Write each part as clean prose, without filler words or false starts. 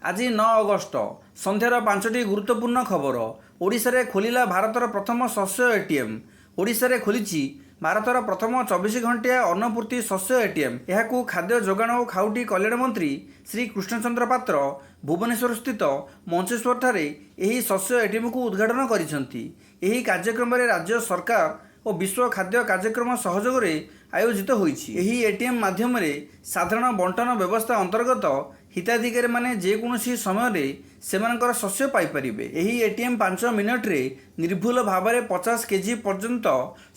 ଆଜି 9 ଅଗଷ୍ଟ ସନ୍ଧ୍ୟାର ପାଞ୍ଚଟି ଗୁରୁତ୍ୱପୂର୍ଣ୍ଣ ଖବର। ଓଡ଼ିଶାରେ ଖୋଲିଲା ଭାରତର ପ୍ରଥମ ଶସ୍ୟ ଏଟିଏମ୍। ଓଡ଼ିଶାରେ ଖୋଲିଛି ଭାରତର ପ୍ରଥମ 24 ଘଣ୍ଟିଆ ଅନ୍ନପୂର୍ତ୍ତି ଶସ୍ୟ ଏଟିଏମ୍। ଏହାକୁ ଖାଦ୍ୟ ଯୋଗାଣ ଓ ଖାଉଟି କଲ୍ୟାଣ ମନ୍ତ୍ରୀ ଶ୍ରୀ କୃଷ୍ଣଚନ୍ଦ୍ର ପାତ୍ର ଭୁବନେଶ୍ୱରସ୍ଥିତ ମଞ୍ଚେଶ୍ୱରଠାରେ ଏହି ଶସ୍ୟ ଏଟିଏମ୍କୁ ଉଦ୍ଘାଟନ କରିଛନ୍ତି। ଏହି କାର୍ଯ୍ୟକ୍ରମରେ ରାଜ୍ୟ ସରକାର ଓ ବିଶ୍ୱ ଖାଦ୍ୟ କାର୍ଯ୍ୟକ୍ରମ ସହଯୋଗରେ ଆୟୋଜିତ ହୋଇଛି। ଏହି ଏଟିଏମ୍ ମାଧ୍ୟମରେ ସାଧାରଣ ବଣ୍ଟନ ବ୍ୟବସ୍ଥା ଅନ୍ତର୍ଗତ ହିତାଧିକାରୀମାନେ ଯେକୌଣସି ସମୟରେ ସେମାନଙ୍କର ଶସ୍ୟ ପାଇପାରିବେ। ଏହି ଏଟିଏମ୍ 5 ମିନିଟରେ ନିର୍ଭୁଲ ଭାବରେ 50 କେଜି ପର୍ଯ୍ୟନ୍ତ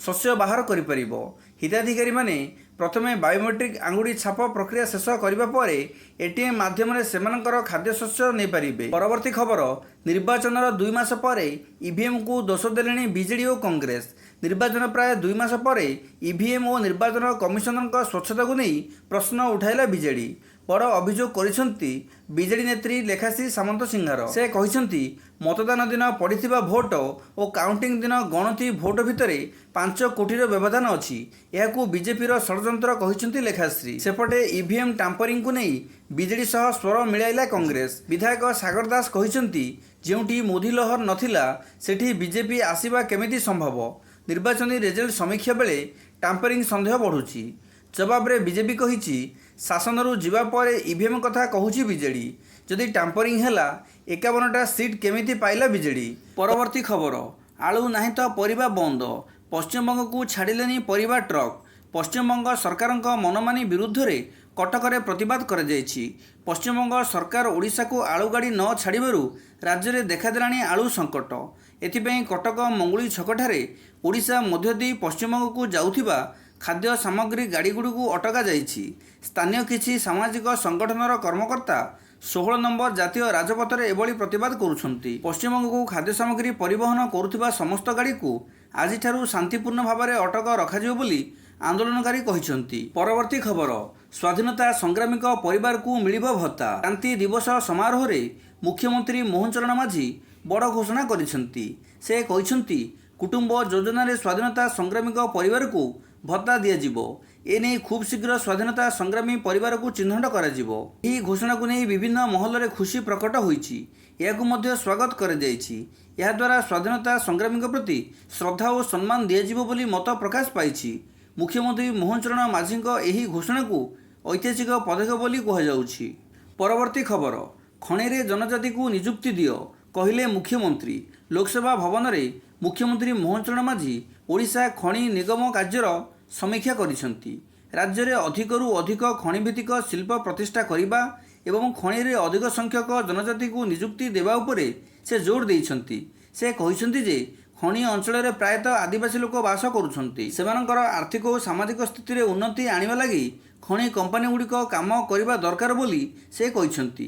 ଶସ୍ୟ ବାହାର କରିପାରିବ। ହିତାଧିକାରୀମାନେ ପ୍ରଥମେ ବାୟୋମେଟ୍ରିକ୍ ଆଙ୍ଗୁଠି ଛାପ ପ୍ରକ୍ରିୟା ଶେଷ କରିବା ପରେ ଏଟିଏମ୍ ମାଧ୍ୟମରେ ସେମାନଙ୍କର ଖାଦ୍ୟଶସ୍ୟ ନେଇପାରିବେ। ପରବର୍ତ୍ତୀ ଖବର, ନିର୍ବାଚନର 2 ମାସ ପରେ ଇଭିଏମ୍କୁ ଦୋଷ ଦେଲେଣି ବିଜେଡି ଓ କଂଗ୍ରେସ। ନିର୍ବାଚନ ପ୍ରାୟ 2 ମାସ ପରେ ଇଭିଏମ୍ ଓ ନିର୍ବାଚନ କମିଶନଙ୍କ ସ୍ୱଚ୍ଛତାକୁ ନେଇ ପ୍ରଶ୍ନ ଉଠାଇଲା ବିଜେଡି। ବଡ଼ ଅଭିଯୋଗ କରିଛନ୍ତି ବିଜେଡି ନେତ୍ରୀ ଲେଖାଶ୍ରୀ ସାମନ୍ତସିଂହାର। ସେ କହିଛନ୍ତି, ମତଦାନ ଦିନ ପଡ଼ିଥିବା ଭୋଟ ଓ କାଉଣ୍ଟିଂ ଦିନ ଗଣତି ଭୋଟ ଭିତରେ 5 କୋଟିର ବ୍ୟବଧାନ ଅଛି। ଏହାକୁ ବିଜେପିର ଷଡ଼ଯନ୍ତ୍ର କହିଛନ୍ତି ଲେଖାଶ୍ରୀ। ସେପଟେ ଇଭିଏମ୍ ଟାମ୍ପରିଂକୁ ନେଇ ବିଜେଡି ସହ ସ୍ୱର ମିଳାଇଲା କଂଗ୍ରେସ। ବିଧାୟକ ସାଗର ଦାସ କହିଛନ୍ତି, ଯେଉଁଠି ମୋଦି ଲହର ନଥିଲା, ସେଠି ବିଜେପି ଆସିବା କେମିତି ସମ୍ଭବ? ନିର୍ବାଚନୀ ରେଜଲ୍ଟ ସମୀକ୍ଷା ବେଳେ ଟାମ୍ପରିଂ ସନ୍ଦେହ ବଢ଼ୁଛି। ଜବାବରେ ବିଜେପି କହିଛି, ଶାସନରୁ ଯିବା ପରେ ଇଭିଏମ୍ କଥା କହୁଛି ବିଜେଡି। ଯଦି ଟାମ୍ପରିଂ ହେଲା, 51ଟା ସିଟ୍ କେମିତି ପାଇଲା ବିଜେଡି? ପରବର୍ତ୍ତୀ ଖବର, ଆଳୁ ନାହିଁ ତ ପରିବା ବନ୍ଦ। ପଶ୍ଚିମବଙ୍ଗକୁ ଛାଡ଼ିଲେନି ପରିବା ଟ୍ରକ୍। ପଶ୍ଚିମବଙ୍ଗ ସରକାରଙ୍କ ମନମାନି ବିରୁଦ୍ଧରେ କଟକରେ ପ୍ରତିବାଦ କରାଯାଇଛି। ପଶ୍ଚିମବଙ୍ଗ ସରକାର ଓଡ଼ିଶାକୁ ଆଳୁ ଗାଡ଼ି ନ ଛାଡ଼ିବାରୁ ରାଜ୍ୟରେ ଦେଖାଦେଲାଣି ଆଳୁ ସଙ୍କଟ। ଏଥିପାଇଁ କଟକ ମଙ୍ଗୁଳି ଛକଠାରେ ଓଡ଼ିଶା ମଧ୍ୟ ଦେଇ ପଶ୍ଚିମବଙ୍ଗକୁ ଯାଉଥିବା ଖାଦ୍ୟ ସାମଗ୍ରୀ ଗାଡ଼ିଗୁଡ଼ିକୁ ଅଟକା ଯାଇଛି। ସ୍ଥାନୀୟ କିଛି ସାମାଜିକ ସଂଗଠନର କର୍ମକର୍ତ୍ତା 16 ନମ୍ବର ଜାତୀୟ ରାଜପଥରେ ଏଭଳି ପ୍ରତିବାଦ କରୁଛନ୍ତି। ପଶ୍ଚିମବଙ୍ଗକୁ ଖାଦ୍ୟ ସାମଗ୍ରୀ ପରିବହନ କରୁଥିବା ସମସ୍ତ ଗାଡ଼ିକୁ ଆଜିଠାରୁ ଶାନ୍ତିପୂର୍ଣ୍ଣ ଭାବରେ ଅଟକ ରଖାଯିବ ବୋଲି ଆନ୍ଦୋଳନକାରୀ କହିଛନ୍ତି। ପରବର୍ତ୍ତୀ ଖବର, ସ୍ୱାଧୀନତା ସଂଗ୍ରାମୀଙ୍କ ପରିବାରକୁ ମିଳିବ ଭତ୍ତା। କ୍ରାନ୍ତି ଦିବସ ସମାରୋହରେ ମୁଖ୍ୟମନ୍ତ୍ରୀ ମୋହନ ଚରଣ ମାଝୀ ବଡ଼ ଘୋଷଣା କରିଛନ୍ତି। ସେ କହିଛନ୍ତି, କୁଟୁମ୍ବ ଯୋଜନାରେ ସ୍ୱାଧୀନତା ସଂଗ୍ରାମୀଙ୍କ ପରିବାରକୁ ଭତ୍ତା ଦିଆଯିବ। ଏନେଇ ଖୁବ୍ ଶୀଘ୍ର ସ୍ୱାଧୀନତା ସଂଗ୍ରାମୀ ପରିବାରକୁ ଚିହ୍ନଟ କରାଯିବ। ଏହି ଘୋଷଣାକୁ ନେଇ ବିଭିନ୍ନ ମହଲରେ ଖୁସି ପ୍ରକଟ ହୋଇଛି। ଏହାକୁ ମଧ୍ୟ ସ୍ୱାଗତ କରାଯାଇଛି। ଏହାଦ୍ୱାରା ସ୍ୱାଧୀନତା ସଂଗ୍ରାମୀଙ୍କ ପ୍ରତି ଶ୍ରଦ୍ଧା ଓ ସମ୍ମାନ ଦିଆଯିବ ବୋଲି ମତ ପ୍ରକାଶ ପାଇଛି। ମୁଖ୍ୟମନ୍ତ୍ରୀ ମୋହନ ଚରଣ ମାଝୀଙ୍କ ଏହି ଘୋଷଣାକୁ ଐତିହାସିକ ପଦକ୍ଷେପ ବୋଲି କୁହାଯାଉଛି। ପରବର୍ତ୍ତୀ ଖବର, ଖଣିରେ ଜନଜାତିକୁ ନିଯୁକ୍ତି ଦିଅ, କହିଲେ ମୁଖ୍ୟମନ୍ତ୍ରୀ। ଲୋକସେବା ଭବନରେ ମୁଖ୍ୟମନ୍ତ୍ରୀ ମୋହନ ଚରଣ ମାଝୀ ଓଡ଼ିଶା ଖଣି ନିଗମ କାର୍ଯ୍ୟର ସମୀକ୍ଷା କରିଛନ୍ତି। ରାଜ୍ୟରେ ଅଧିକରୁ ଅଧିକ ଖଣିଭିତ୍ତିକ ଶିଳ୍ପ ପ୍ରତିଷ୍ଠା କରିବା ଏବଂ ଖଣିରେ ଅଧିକ ସଂଖ୍ୟକ ଜନଜାତିକୁ ନିଯୁକ୍ତି ଦେବା ଉପରେ ସେ ଜୋର ଦେଇଛନ୍ତି। ସେ କହିଛନ୍ତି ଯେ ଖଣି ଅଞ୍ଚଳରେ ପ୍ରାୟତଃ ଆଦିବାସୀ ଲୋକ ବାସ କରୁଛନ୍ତି। ସେମାନଙ୍କର ଆର୍ଥିକ ଓ ସାମାଜିକ ସ୍ଥିତିରେ ଉନ୍ନତି ଆଣିବା ଲାଗି ଖଣି କମ୍ପାନୀଗୁଡ଼ିକ କାମ କରିବା ଦରକାର ବୋଲି ସେ କହିଛନ୍ତି।